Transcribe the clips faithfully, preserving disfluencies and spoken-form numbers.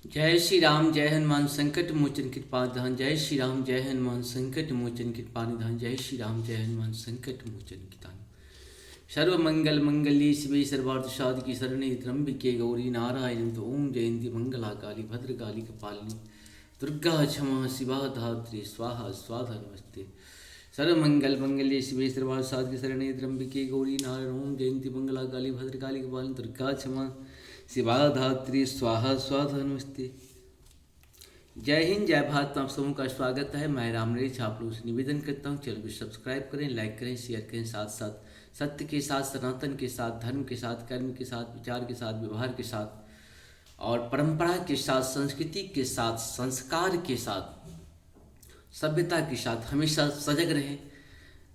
जय श्री राम, जय हनुमान संकट मोचन कृपा निधान। जय श्री राम, जय हनुमान संकट मोचन कृपा निधान। जय श्री राम, जय हनुमान संकट मोचन कृपा निधान। सर्व मंगल मंगल्ये शिवे सर्वार्थ साधिके शरण्ये त्र्यंबके गौरी नारायणी नमोस्तुते। ओम जयंती मंगला काली भद्रकाली कपालिनी दुर्गा क्षमा शिवा धात्री स्वाहा स्वाहा नमोस्तुते। सर्व मंगल मंगल्ये शिवे सर्वार्थ साधिके शरण्ये त्र्यंबके गौरी नारायणी नमोस्तुते। ओम जयंती मंगला काली भद्रकाली कपालिनी दुर्गा क्षमा शिवा धात्री स्वाहा स्वाहा नमोस्तुते। जय हिंद, जय भारत में आप सबों का स्वागत है। मैं राम नरेश आप लोगों से निवेदन करता हूँ, चैनल को सब्सक्राइब करें, लाइक करें, शेयर करें, साथ साथ सत्य के साथ, सनातन के साथ, धर्म के साथ, कर्म के साथ, विचार के साथ, व्यवहार के साथ और परंपरा के साथ, संस्कृति के साथ, संस्कार के साथ, सभ्यता के साथ हमेशा सजग रहें,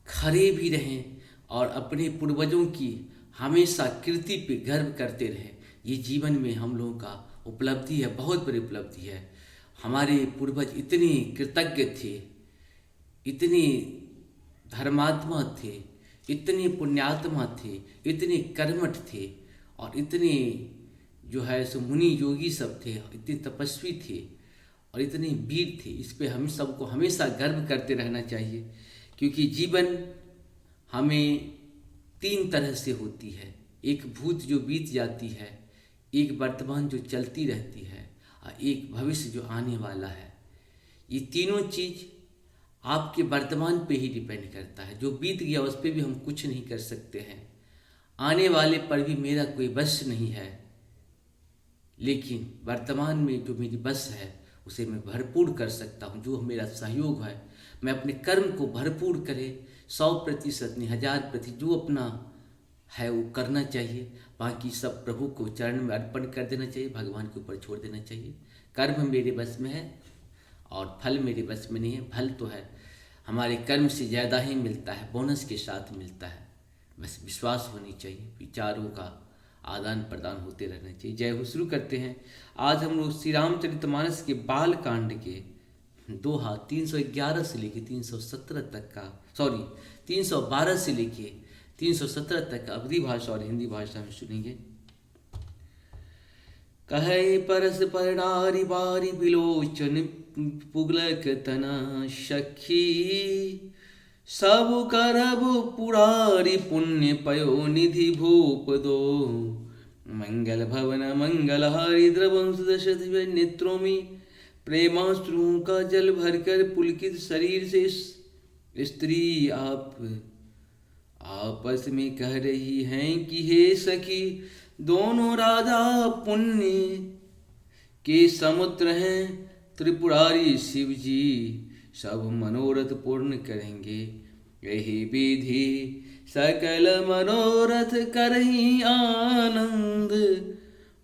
खरे भी रहें और अपने पूर्वजों की हमेशा कृति पे गर्व करते रहें। ये जीवन में हम लोगों का उपलब्धि है, बहुत बड़ी उपलब्धि है। हमारे पूर्वज इतने कृतज्ञ थे, इतने धर्मात्मा थे, इतने पुण्यात्मा थे, इतने कर्मठ थे और इतने जो है सो मुनि योगी सब थे, इतने तपस्वी थे और इतने वीर थे। इस पे हम सबको हमेशा गर्व करते रहना चाहिए, क्योंकि जीवन हमें तीन तरह से होती है। एक भूत जो बीत जाती है, एक वर्तमान जो चलती रहती है और एक भविष्य जो आने वाला है। ये तीनों चीज़ आपके वर्तमान पे ही डिपेंड करता है। जो बीत गया उस पे भी हम कुछ नहीं कर सकते हैं, आने वाले पर भी मेरा कोई वश नहीं है, लेकिन वर्तमान में जो मेरी वश है उसे मैं भरपूर कर सकता हूँ। जो मेरा सहयोग है, मैं अपने कर्म को भरपूर करे, सौ प्रतिशत नहीं, हज़ार प्रति जो अपना है वो करना चाहिए। बाकी सब प्रभु को चरण में अर्पण कर देना चाहिए, भगवान के ऊपर छोड़ देना चाहिए। कर्म मेरे बस में है और फल मेरे बस में नहीं है। फल तो है, हमारे कर्म से ज़्यादा ही मिलता है, बोनस के साथ मिलता है। बस विश्वास होनी चाहिए, विचारों का आदान प्रदान होते रहना चाहिए। जय हो। शुरू करते हैं। आज हम लोग श्री रामचरितमानस के बाल कांड के दोहा तीन सौ ग्यारह से लेके तीन सौ सत्रह तक का, सॉरी, तीन सौ बारह से लेके तीन सौ सत्रह तक का अवधी भाषा और हिंदी भाषा में सुनेंगे। कहै परस्पर नारि बारि बिलोचन पुलक तना सखी। सब करब पुरारि पुण्य पयो निधि भूप दो। मंगल भवन मंगल हारी द्रवंश दशरथ नेत्रों में प्रेमाश्रुओं का जल भरकर पुलकित शरीर से स्त्री आप आपस में कह रही हैं कि हे सखी, दोनों राजा पुण्य के समुद्र हैं, त्रिपुरारी शिव जी सब मनोरथ पूर्ण करेंगे। यही विधि सकल मनोरथ करही आनंद,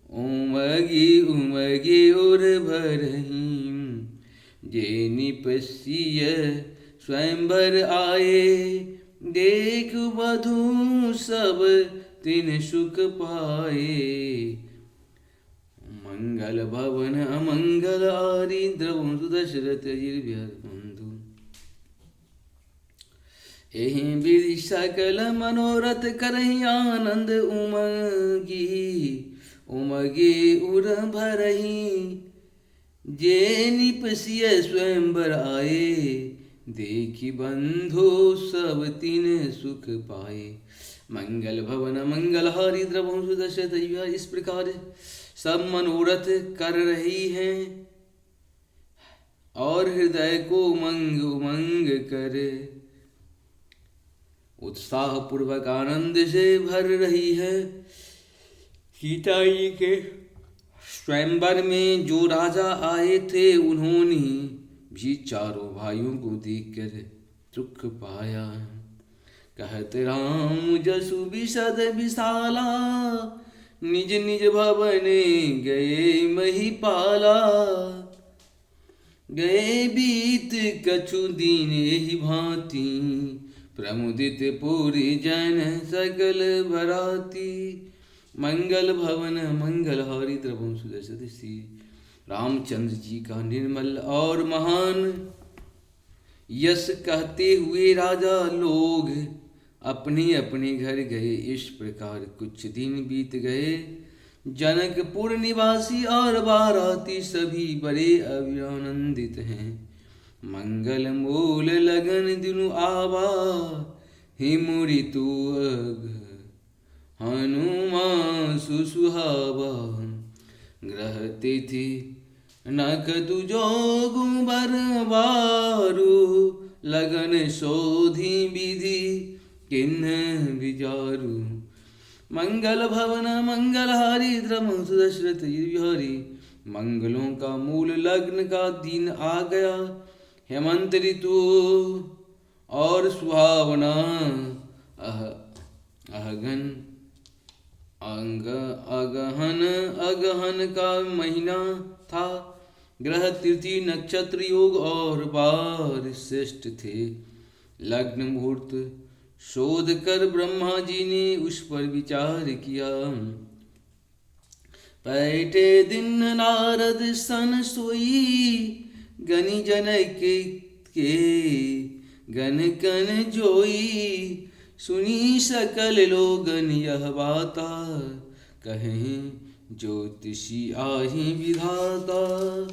उमगि उमगि उर भरही। जे निपसिय स्वयंवर आए, देख बधू सब तिन सुख पाए। मंगल भवन अमंगल आरी, द्रवंसु दशरथ अजिर बिहार बंधु। एहि विधि सकल मनोरथ करहि आनंद उमगी, उमगी उर भरही। जे निपसिय स्वयंवर आए, देखि बंधु सब तिन सुख पाए। मंगल भवन मंगल हारी द्रवंसु दशरथ अजिर बिहार। इस प्रकार सब मनोरथ कर रही हैं और हृदय को उमंग उमंग कर उत्साहपूर्वक आनंद से भर रही है। सीता जी के स्वयंवर में जो राजा आए थे, उन्होंने भी चारों भाइयों को देखकर सुख पाया। कहत राम जसु बिसद बिसाला, निज निज भवन गए महिपाला। गए बीत कछु दिन एहि भांति, प्रमुदित पुरी जन सकल बराती। मंगल भवन मंगल हारी द्रवंसु दशरथ। श्री रामचंद्र जी का निर्मल और महान यश कहते हुए राजा लोग अपने अपने घर गए। इस प्रकार कुछ दिन बीत गए। जनकपुर निवासी और बाराती सभी बड़े अभिनंदित हैं। मंगल मूल लगन दिनु आवा, ही मुड़ी तू अग हनुमा सुसुहावा। ग्रह तिथि नख दुजोगु बर बारू, लगन सोधी विधि किन्ह विचारू। मंगल भवन मंगल हारी, द्रवहु सुदशरथ गिरि बिहारी। मंगलों का मूल लग्न का दिन आ गया। हेमंत ऋतु और सुहावना अह-, अहगन अंग-, अगहन, अगहन का महीना था। ग्रह तिथि नक्षत्र योग और बार श्रेष्ठ थे। लग्न मुहूर्त शोध कर ब्रह्मा जी ने उस पर विचार किया। पैठे दिन नारद सन सोई, गनि जनक के गन कन जोई। सुनी सकल लोगन यह बाता, कहें ज्योतिषी आही विधाता।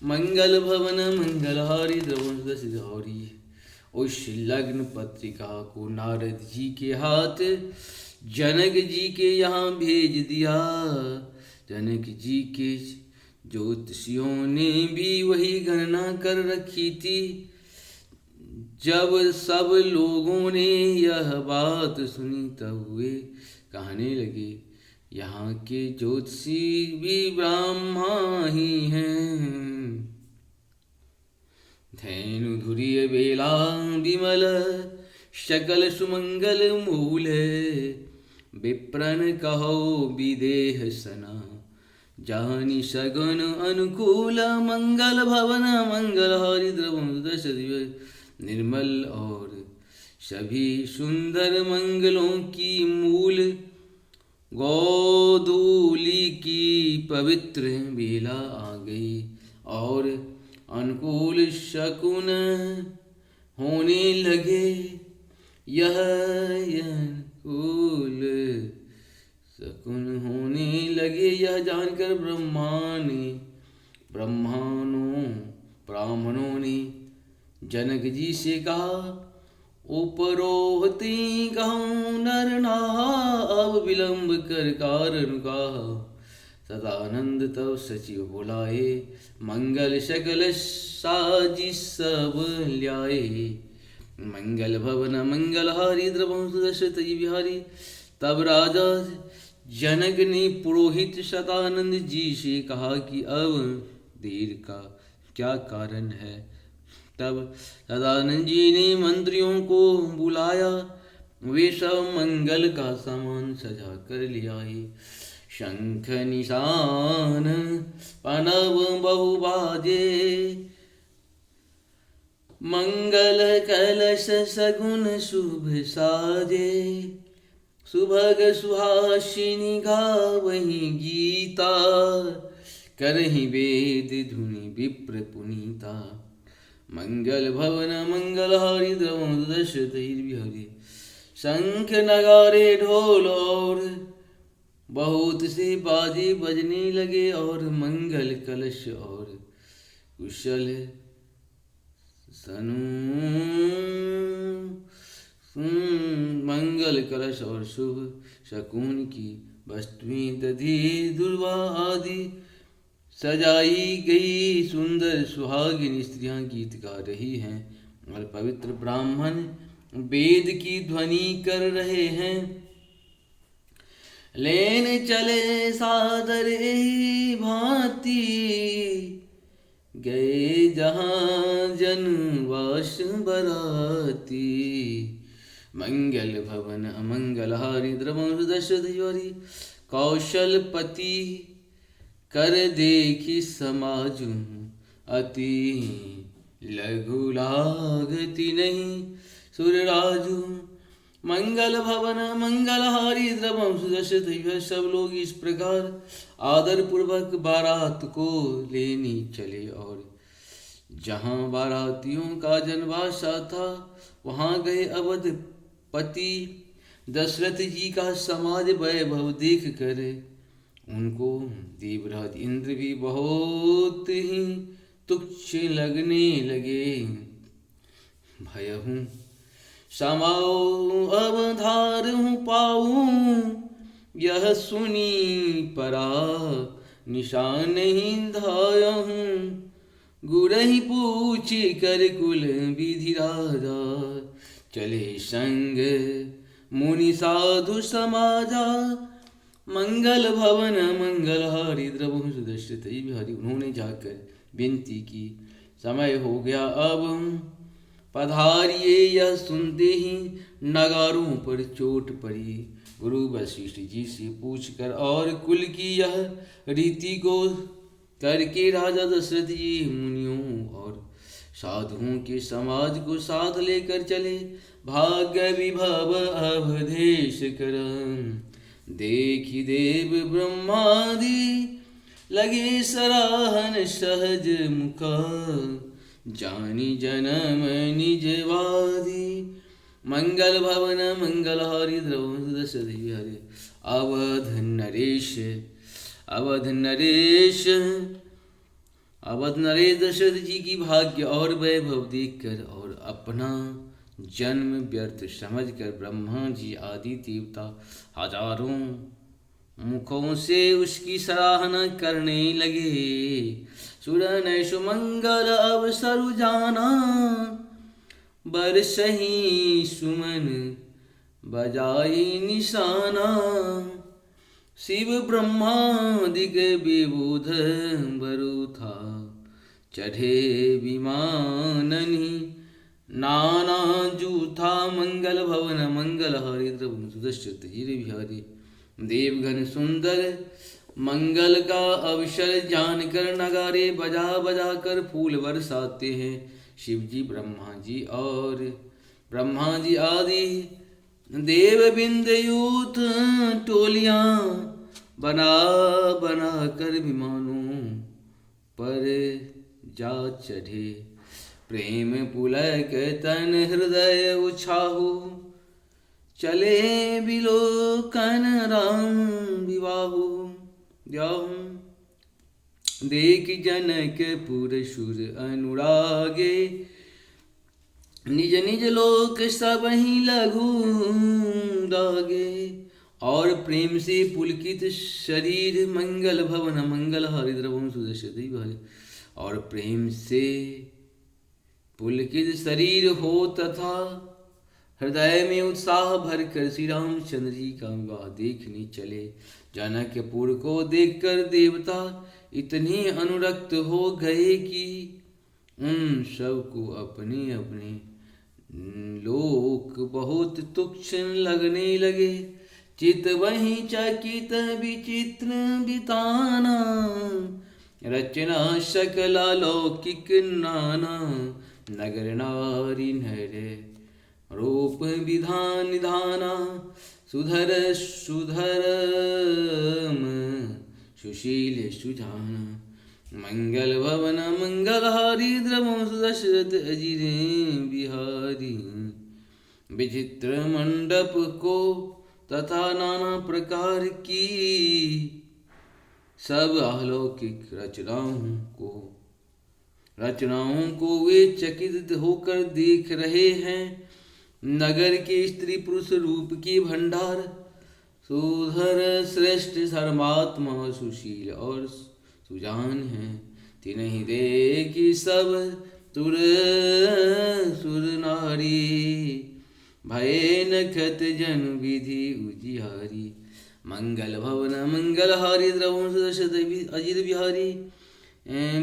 मंगल भवन मंगल हारी, द्रवहु सुदशरथ गिरि बिहारी। उस लग्न पत्रिका को नारद जी के हाथ जनक जी के यहाँ भेज दिया। जनक जी के ज्योतिषियों ने भी वही गणना कर रखी थी। जब सब लोगों ने यह बात सुनी, तब वे कहने लगे, "यहाँ के ज्योतिषी भी ब्रह्मा ही हैं।" धेनु धुरिय बेला विमल, सकल सुमंगल मूल। विप्रन कहो विदेह सना, जानि सगुन अनुकूल। मंगल भवन मंगल हारी, द्रवहु सुदशरथ गिरि बिहारी। निर्मल और सभी सुंदर मंगलों की मूल गोधूलि की पवित्र बेला आ गई और अनुकूल शकुन होने लगे। यह, यह अनुकूल शकुन होने लगे, यह जानकर ब्रह्मा ने, ब्रह्मानों, ब्राह्मणों ने जनक जी से कहा, "उपरोहती कहूँ नर नाहा, अब विलंब कर कारण कहा।" सदानंद तब सचिव बुलाए, मंगल सकल साजि सब ल्याए। मंगल भवन मंगल हारी, द्रवहु सुदशरथ गिरि बिहारी। तब राजा जनक ने पुरोहित सदानंद जी से कहा कि अब देर का क्या कारण है? तब सदानंद जी ने मंत्रियों को बुलाया, वे सब मंगल का सामान सजा कर ले आए। शंख निशान पनव बहु बाजे, मंगल कलश सगुन शुभ साजे। सुभग सुहासिनी गावही गीता, करही वेद धुनि विप्र पुनीता। मंगल भवन मंगल हारी, द्रवहु सुदशरथ गिरि बिहारी। शंख नगारे ढोल और बहुत से बाजे बजने लगे और मंगल कलश और कुशल सनु, सुन, मंगल कलश और शुभ शकुन की वस्तुएं दधि दुर्वा आदि सजाई गई। सुंदर सुहागिन स्त्रियां गीत गा रही हैं और पवित्र ब्राह्मण वेद की ध्वनि कर रहे हैं। लेन चले सादर एही भांति, गए जहाँ जनवास बराती। मंगल भवन अमंगल हारी, द्रवहु सुदशरथ गिरि बिहारी। कौशलपति कर देखि समाजु, अति लघु लागति नहीं सुर राजु। मंगल भवन मंगल हारी, द्रवहु सुदशरथ गिरि बिहारी। सब लोग इस प्रकार आदर पूर्वक बारात को लेने चले और जहाँ बारातियों का जनवासा था, वहाँ गए। अवधपति दशरथ जी का समाज वैभव देख कर उनको देवराज इंद्र भी बहुत ही तुच्छ लगने लगे। भयहु समाओ अवधारहु पाऊ, यह सुनी परा निशानहि धायहु। गुरहि पूछि कर कुल विधि राजा, चले संग मुनि साधु समाजा। मंगल भवन मंगल हारी द्रवहु सुदर्शित ही बिहारी। उन्होंने जाकर विनती की, समय हो गया अब पधारिए। यह सुनते ही नगारों पर चोट पड़ी। गुरु वशिष्ठ जी से पूछकर और कुल की यह रीति को करके राजा दशरथ जी मुनियों और साधुओं के समाज को साथ लेकर चले। भाग्य विभव अवधेश कर देखि देव ब्रह्मादि, लगे सराहन सहज मुख, जानि जनम निजवादि। मंगल भवन मंगल हारी द्रवहु सुदर्शन हरे। अवध नरेश, अवध नरेश, अवध नरेश दशरथ जी की भाग्य और वैभव देखकर और अपना जन्म व्यर्थ समझकर ब्रह्मा जी आदि देवता हजारों मुखों से उसकी सराहना करने लगे। सुरन सुमंगल अवसर जाना, बरसहि सुमन बजाई निशाना। शिव ब्रह्मादिक विबुध बरु था, चढ़े विमाननि नाना जूथा। मंगल भवन मंगल हारी द्रवहु सुदर्शन हरि बिहारी। देवगण सुंदर मंगल का अवसर जानकर नगारे बजा बजा कर फूल बरसाते हैं। शिव जी, ब्रह्मा जी और ब्रह्मा जी आदि देव बिंद यूथ टोलियां बना बना कर विमानों पर जा चढ़े। प्रेम पुलक तन हृदय उछाहु, चले विलोकन राम विवाहु। जाहु देख जनकपुर सुर अनुरागे, निज निज लोक सबहि लघु लागे। और प्रेम से पुलकित शरीर मंगल भवन मंगल हारी द्रवहु सुदर्शन हरि बिहारी। और प्रेम से पुलकित शरीर हो तथा हृदय में उत्साह भर कर श्री रामचंद्र जी का विवाह देखने चले। जनकपुर को देखकर देवता इतने अनुरक्त हो गए कि उन सबको अपने अपने लोक बहुत तुच्छ लगने लगे। चित वही चकित विचित्र बिताना, रचना सकल अलौकिक नाना। नगर नारी नर रूप विधान निधाना, सुधर सुधरम सुशील सुजाना। मंगल भवन मंगल हारी द्रवहु सुदर्शन हरि बिहारी। विचित्र मंडप को तथा नाना प्रकार की सब अलौकिक रचनाओं को, रचनाओं को वे चकित होकर देख रहे हैं। नगर के स्त्री पुरुष रूप के भंडार, सुधर श्रेष्ठ धर्मात्मा सुशील और सुजान हैं। तिनहि देखि सब तुर सुर नारी, भये नखत जनु विधि उजियारी। मंगल भवन मंगल हारी द्रवहु सुदर्शन हरि बिहारी।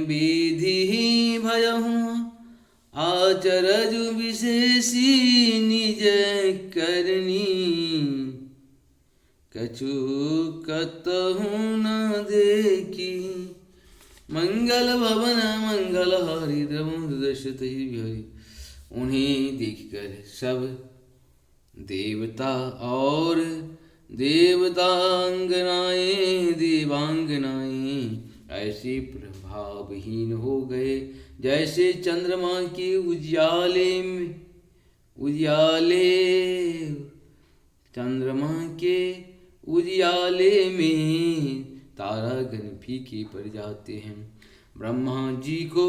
विधि भयहु आचरजु विशेषी निज करनी, कछु कतहु न देखी। मंगल भवन मंगल हारी द्रवहु सुदर्शन हरि बिहारी। उन्हें देखकर सब देवता और देवतांगनाएं, देवांगनाएं ऐसे प्रभावहीन हो गए, जैसे चंद्रमा के उजियाले में, उजियाले, चंद्रमा के उजियाले में तारागण फीके पड़ जाते हैं। ब्रह्मा जी को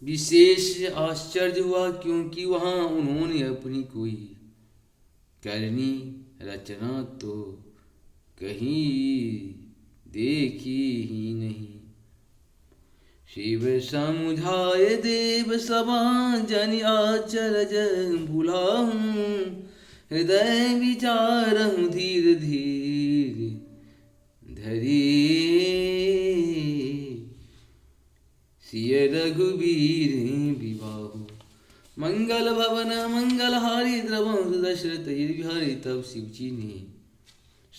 विशेष आश्चर्य हुआ, क्योंकि वहाँ उन्होंने अपनी कोई करनी रचना तो कहीं देखी ही नहीं। शिव समुझाय देव सभा जनि आचरज भुलाहूँ। हृदय विचारहु धीर धीर धरी सिय रघुबीर बिबाहु। मंगल भवन मंगलहारी द्रवहु सुदशरथ गिर बिहारी। तब शिव जी ने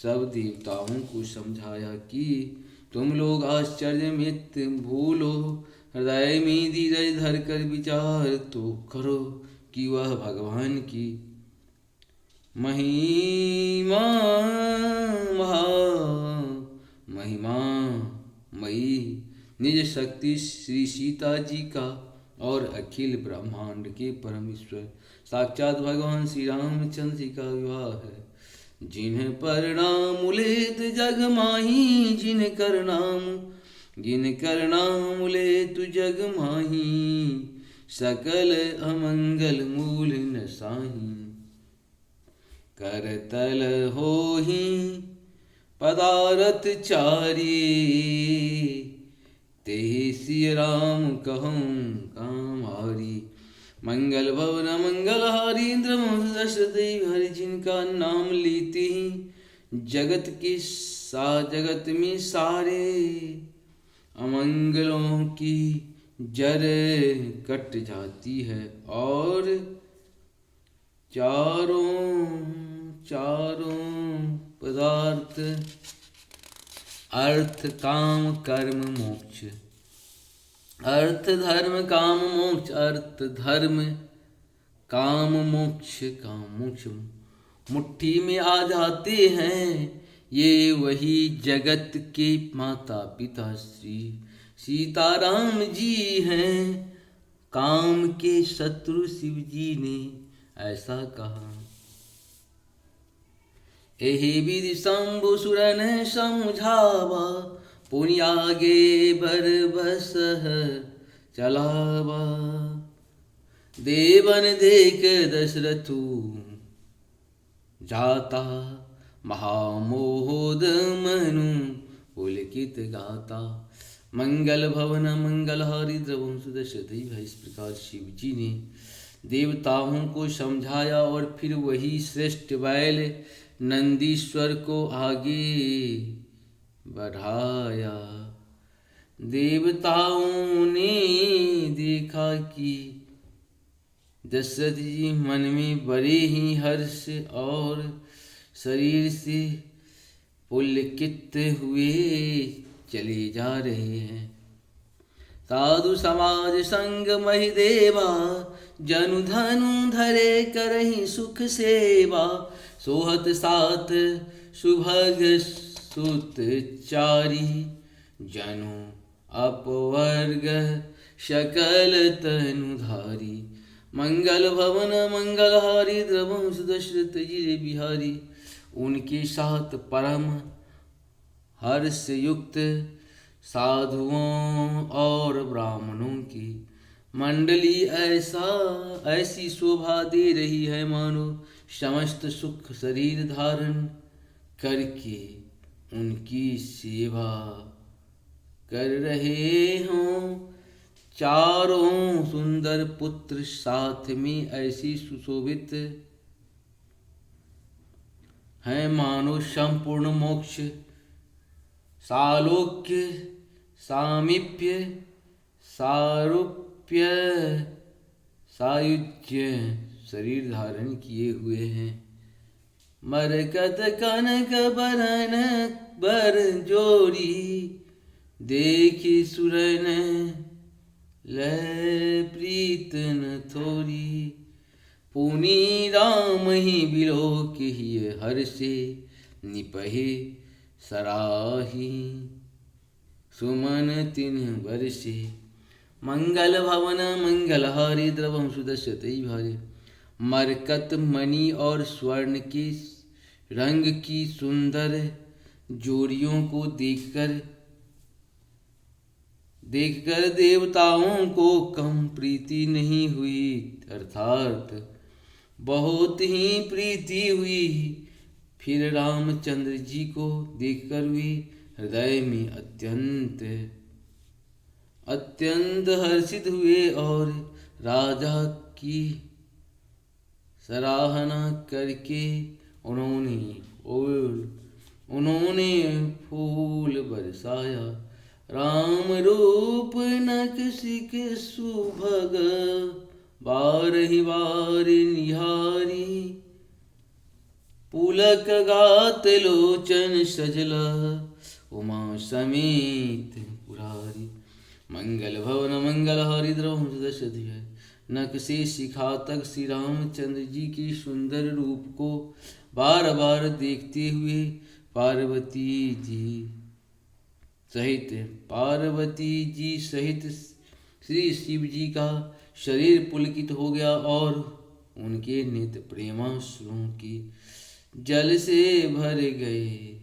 सब देवताओं को समझाया कि तुम लोग आश्चर्य मत भूलो, हृदय में धीरज धर कर विचार तो करो कि वह भगवान की महिमा महा महिमा मई निज शक्ति श्री सीता जी का और अखिल ब्रह्मांड के परमेश्वर साक्षात भगवान श्री रामचंद्र जी का विवाह है। जिन पर नाम लेत जग माही, जिन कर नाम, जिन कर नाम लेत जग माही, सकल अमंगल मूल नसाही। करतल होही पदारथ चारी, तेहि सिय राम कहूँ काम हारी। मंगल भवन मंगलहारी इंद्र मोहन दशरथ देव हरि, जिनका नाम लेते ही जगत के सा-, जगत में सारे अमंगलों की जड़ कट जाती है और चारों, चारों पदार्थ, अर्थ, काम, कर्म, मोक्ष, अर्थ, धर्म, काम, मोक्ष, अर्थ, धर्म, काम, मोक्ष, काम, मोक्ष मुट्ठी में आ जाते हैं। ये वही जगत के माता पिता श्री सीताराम जी हैं। काम के शत्रु शिव जी ने ऐसा कहा। एहि विधि शंभु सुरन समुझावा, पुनि आगे बर बसह चलावा। देवन देख दशरथु जाता, महामोद मनु पुलकित गाता। मंगल भवन मंगलहारी द्रवहु सुदशरथ देव। इस प्रकार शिव जी ने देवताओं को समझाया और फिर वही श्रेष्ठ बैल नंदीश्वर को आगे बढ़ाया। देवताओं ने देखा कि दशरथ जी मन में बड़े ही हर्ष और शरीर से पुलकित हुए चले जा रहे हैं। साधु समाज संग महि देवा, जनु धनु धरे करहि सुख सेवा। सोहत साथ सुभग सुत चारी, जनु अपवर्ग सकल तनु धारी। मंगल भवन मंगलहारी द्रवहु सुदशरथ गिर बिहारी। उनके साथ परम हर्ष युक्त साधुओं और ब्राह्मणों की मंडली ऐसा, ऐसी शोभा दे रही है, मानो समस्त सुख शरीर धारण करके उनकी सेवा कर रहे हों। चारों सुंदर पुत्र साथ में ऐसी सुशोभित हैं, मानो संपूर्ण मोक्ष, सालोक्य, सामीप्य, सारूप्य, सायुज्य शरीर धारण किए हुए हैं। मरकत कनक बरन बर जोरी, देखि सुरन लय प्रीत न थोरी। पुनि रामहि बिलोकि हिय हरषि, निपहि सराही सुमन तिन्ह बरषि। मंगल भवन मंगलहारी, द्रवहु सुदशरथ ही भारी। मरकत मणि और स्वर्ण के रंग की सुंदर जोड़ियों को देखकर, देखकर देवताओं को कम प्रीति नहीं हुई, अर्थात बहुत ही प्रीति हुई। फिर रामचंद्र जी को देखकर भी हृदय में अत्यंत, अत्यंत हर्षित हुए और राजा की सराहना करके उन्होंने फूल, उन्होंने फूल बरसाया। राम रूप नखशिख सुभग बारहि बार निहारी। पुलक गात लोचन सजल उमा समेत पुरारी। मंगल भवन मंगल हारी द्रवहुँ सुदर्शन ध्वज। नख से शिखा तक श्री रामचंद्र जी के सुंदर रूप को बार बार देखते हुए पार्वती जी सहित, पार्वती जी सहित श्री शिव जी का शरीर पुलकित हो गया और उनके नेत्र प्रेमाश्रुओं के जल से भर गए।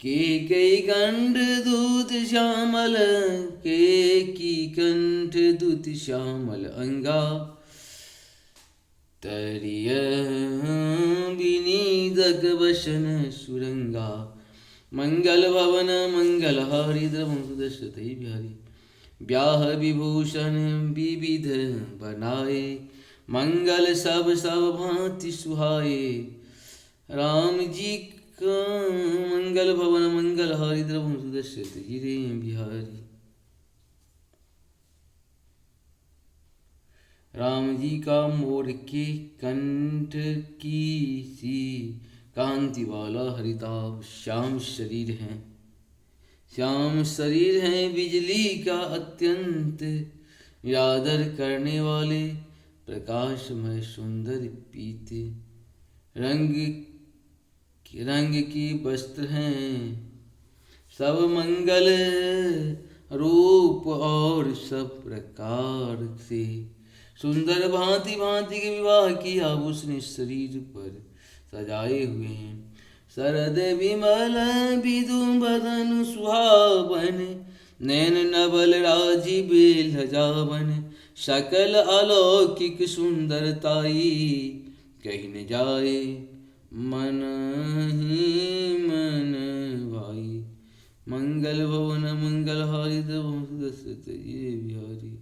केकई कंठ दूत श्यामल, केकी कंठ दूत श्यामल अंगा। तरिय विनीत वसन सुरंगा। मंगल भवन मंगल हारी द्रवहुँ सुदर्शन ध्वज बिहारी। ब्याह विभूषण विविध बनाए। मंगल सब सब भांति सुहाए। राम जी का मंगल भवन मंगल हारी द्रवहुँ सुदर्शन ध्वज बिहारी। राम जी का मोर के कंठ की सी कांति वाला हरिताभ श्याम शरीर हैं। श्याम शरीर हैं, बिजली का अत्यंत निरादर करने वाले प्रकाशमय सुंदर पीत रंग, रंग की वस्त्र हैं। सब मंगल रूप और सब प्रकार से सुंदर भांति भांति के विवाह की आभूषण शरीर पर सजाए हुए हैं। सरद विमल बिधु बदन सुहावन, नैन नवल राजीव लजावन, सकल अलौकिक सुंदरताई कहि न जाए, मन ही मन भाई। मंगल भवन मंगल हारी द्रवहुँ सुदर्शन ध्वज बिहारी।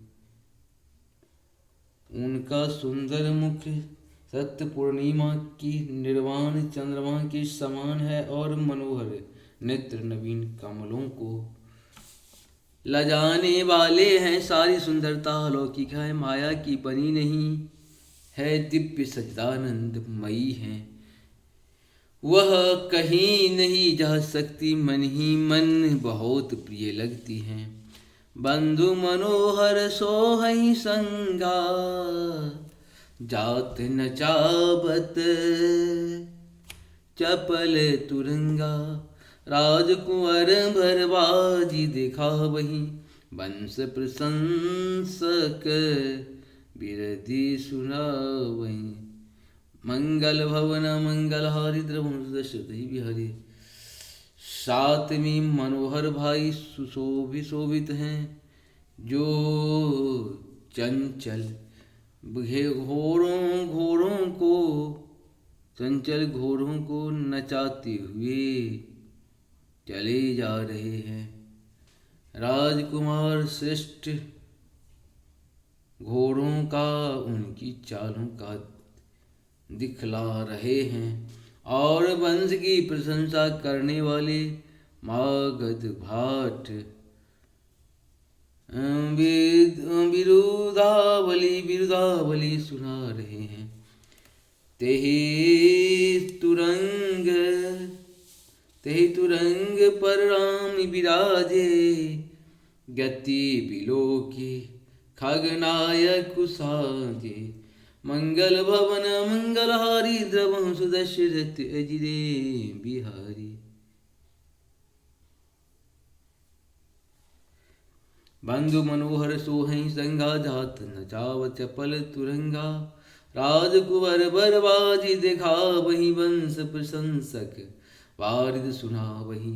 उनका सुंदर मुख सत्य पूर्णिमा की निर्वाण चंद्रमा के समान है और मनोहर नेत्र नवीन कमलों को लजाने वाले हैं। सारी सुंदरता अलौकिक है, माया की बनी नहीं है, दिव्य सच्चिदानंदमयी है। वह कहीं नहीं जा सकती, मन ही मन बहुत प्रिय लगती हैं। बंधु मनोहर सोहइ संगा, जात नचावत चपल तुरंगा। राजकुंवर भरबाजी देखावही, वंश प्रशंसक बिरधि सुनावही। मंगल भवन मंगल हारी द्रवहुँ सुदर्शन ध्वज बिहारी। सात में मनोहर भाई सुशोभित शोभित हैं, जो चंचल घे-, घोड़ों, घोड़ों को, चंचल घोड़ों को नचाते हुए चले जा रहे हैं। राजकुमार श्रेष्ठ घोड़ों का, उनकी चालों का दिखला रहे हैं और वंश की प्रशंसा करने वाले मागध भाट अ, बिर-, अ, बिरुदावली, बिरुदावली सुना रहे हैं। तेहि तुरंग, तेहि तुरंग पर राम बिराजे, गति बिलोकी खगनायक साजे। मंगल भवन मंगल हारी, द्रवहुँ सुदर्शन ध्वज बिहारी। बंधु मनोहर सोहइ संगा, जात नचाव चपल तुरंगा। राजकुंवर बरबाजी देखावही, वंश प्रशंसक बारिद सुनावही।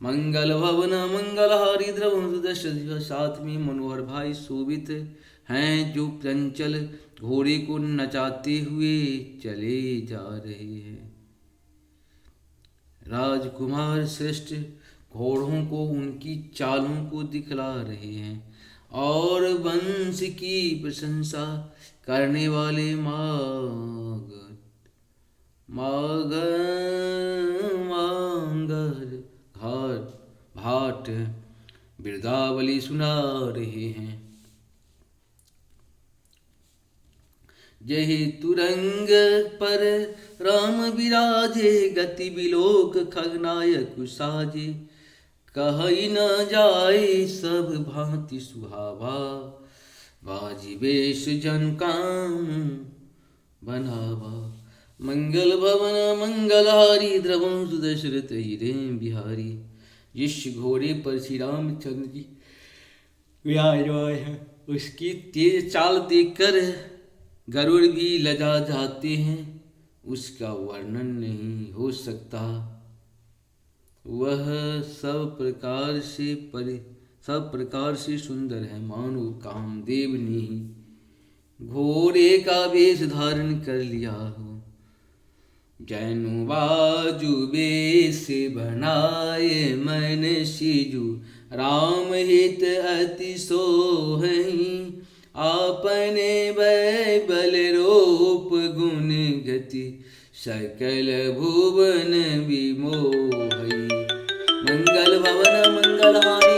मंगल भवन मंगलहारी द्रवहु सुदर्शन, साथ में मनोहर भाई शोभित हैं, जो चंचल घोड़े को नचाते हुए चले जा रहे हैं। राजकुमार श्रेष्ठ घोड़ों को, उनकी चालों को दिखला रहे हैं और वंश की प्रशंसा करने वाले माग, माग, मांगर घाट, भाट बिरदावली सुना रहे हैं। जहि तुरंग पर राम विराजे, गति विलोक खगनायक साजे। कहइ न जाए सब भांति सुहावा, बाजि बेस जनु काम बनावा। मंगल भवन मंगलहारी द्रवहु सुदशरथ हिरन बिहारी। जिस घोड़े पर श्री रामचंद्र जी विराजमान है, उसकी तेज चाल देखकर गरुड़ भी लजा जाते हैं, उसका वर्णन नहीं हो सकता। वह सब प्रकार से परि-, सब प्रकार से सुंदर है, मानो कामदेव ने ही घोड़े का वेश धारण कर लिया हो। जनु बाजु बेस बनाए मन सिजु, राम हित अति सोहहि। आपने वै बल रूप गुण गति, सकल भुवन विमोहइ। मंगल भवन मंगलहारी